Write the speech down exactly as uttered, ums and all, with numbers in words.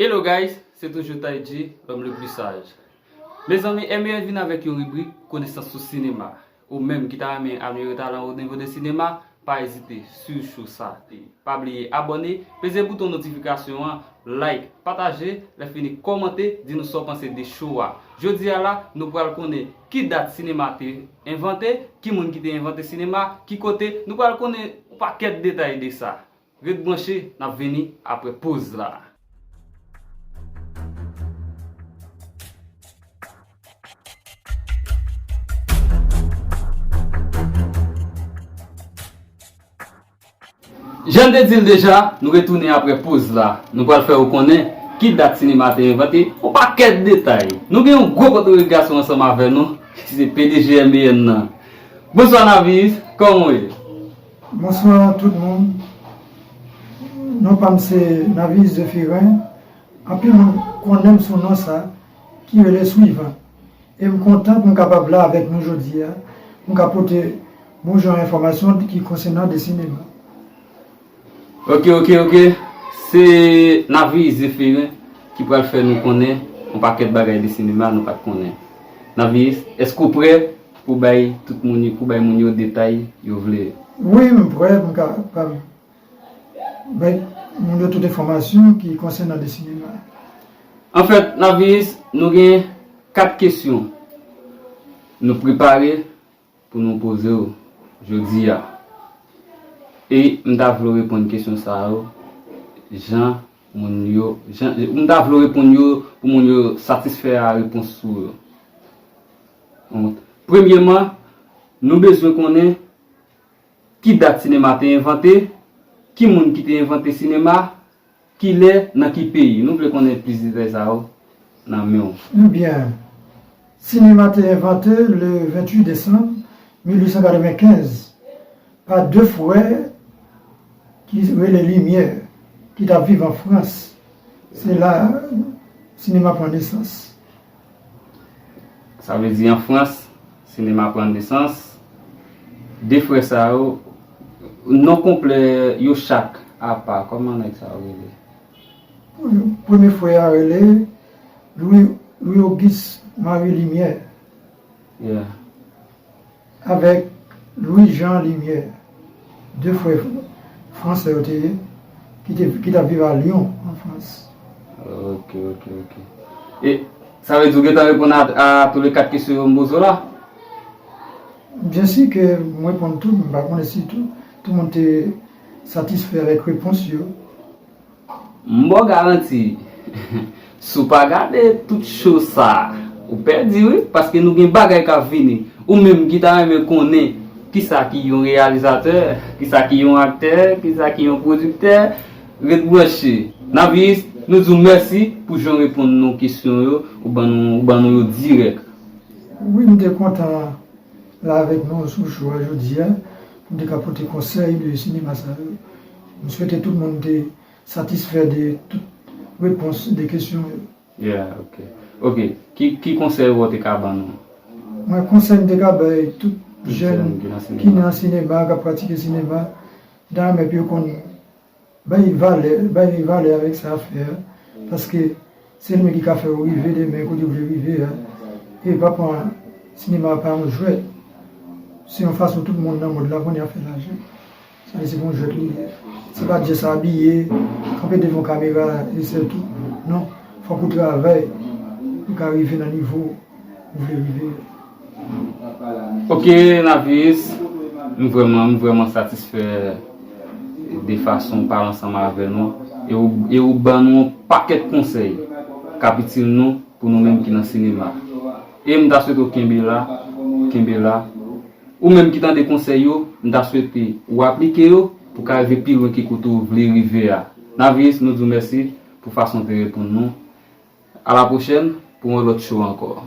Hello guys, se toujou Taïdji, l'homme le plus sage. Mezanmi, M E N vin avèk yon ribrik konesans sou sinema. Ou menm ki ta renmen amelyore talan ou o nivo de sinema, pa ezite, swiv show sa. Pa bliye abòne, peze bouton notifikasyon an, like, pataje, lè fini kòmante, di nou sa w panse de show a. Jodi a la, nou pral konnen ki dat sinema te envante, ki moun ki te envante sinema, ki kote, nou pral konnen yon pakèt detay de sa. Ret branche, n ap vini apre poz la. Jan n te di l deja, nou retounen apre poz la. Nou pral fè w konnen ki dat sinema te envante, yon pakèt detay. Nou gen yon gwo pòtorik gason ansanm avè nou, ki se P D G M E N nan. Bonswa Navis, kòman w ye? Bonswa tout moun. Non pa m se Navis Zephirin. Anpil moun konnen m sou non sa, ki rele Swivan. E m kontan pou m kapab la avèk nou jodi a, pou m ka pote bon jan enfòmasyon ki konsènan de sinema. Ok, ok, ok. Se Navis Zephirin ki pral fè nou konnen yon pakèt bagay de sinema nou pa t konnen. Navis, èske w prè pou bay tout moun, pou bay moun yo detay yo vle? Wi, m prè pou m kapab bay moun yo tout enfòmasyon ki konsènan de sinema. Anfèt, Navis, nou gen kat kesyon nou prepare pou nou poze w jodi a. E m ta vle w reponn kesyon sa yo jan moun yo, jan, m ta vle w reponn yo pou moun yo satisfè a repons ou yo. Donk, premyeman, nou bezwen konnen ki dat sinema te envante, ki moun ki te envante sinema, kilè, nan ki peyi. Nou vle konnen plis detay sa yo nan men w. Ebyen, sinema te envante le venntuit desanm mil uit san katrevenkenz pa de frè ki rele Limyè, ki t ap viv an Frans. Se la sinema pran nesans. Sa vle di an Frans, sinema pran nesans. De frè sa yo, non konplè yo chak apa, kòman nèg sa yo rele? Premye frè a rele Louis, Louis Auguste Marie Lumière. Yeah. Avèk Louis Jean Lumière, de frè fransè yo te ye, ki te, ki t ap viv a Lyon, an Frans. Ok, ok, ok. E sa vle di w gentan reponn a, a tou le kat kesyon yo m poze w la? Byen si ke m reponn tout, m pa konnen si tout, tout moun te satisfè avèk repons yo. M ba w garanti, si w pa gade tout show sa, ou pèdi wi, paske nou gen bagay k ap vini. Ou menm ki ta renmen konnen kisa ki yon reyalizatè, kisa ki yon aktè, kisa ki yon pwodiktè, ret branche. Navis, nou di w mèsi pou jan w reponn nou kesyon yo, ou ban nou, ou ban nou yo dirèk. Wi, m te kontan la avèk nou sou show a jodi a, pou m te ka pote konsèy de sinema sa yo. M swete tout moun te satisfè de tout repons de kesyon yo. Yeah, ok. Ok, ki, ki konsèy ou te ka ban nou? Mwen, konsèy m te ka bay tout jèn ki nan sinema, k ap pratike sinema, m ta renmen pou yo konn bay valè, bay valè avèk sa y ap fè a, paske se li menm ki ka fè w rive demen kote w vle rive a. E pa pran sinema a pa yon jwèt. Se yon fason tout moun nan mond la konnen ap fè lajan. Sa vle di se pa yon jwèt li ye. Se pa just abiye, kanpe devan kamera e se tou. Non, fòk ou travay pou w ka rive nan nivo ou vle rive. Ok, Navis, m vrèman, m vrèman satisfè de fason w pale ansanm avè nou e ou, e ou ban nou yon pakèt konsèy k ap itil nou pou nou menm ki nan sinema. E m ta swete w kenbe la, kenbe la. Ou menm ki tande konsèy yo, m ta swete w aplike yo pou w ka rive pi lwen ke kote w vle rive a. Navis, nou di w mèsi pou fason w te reponn nou. A la pwochèn pou yon lòt show ankò.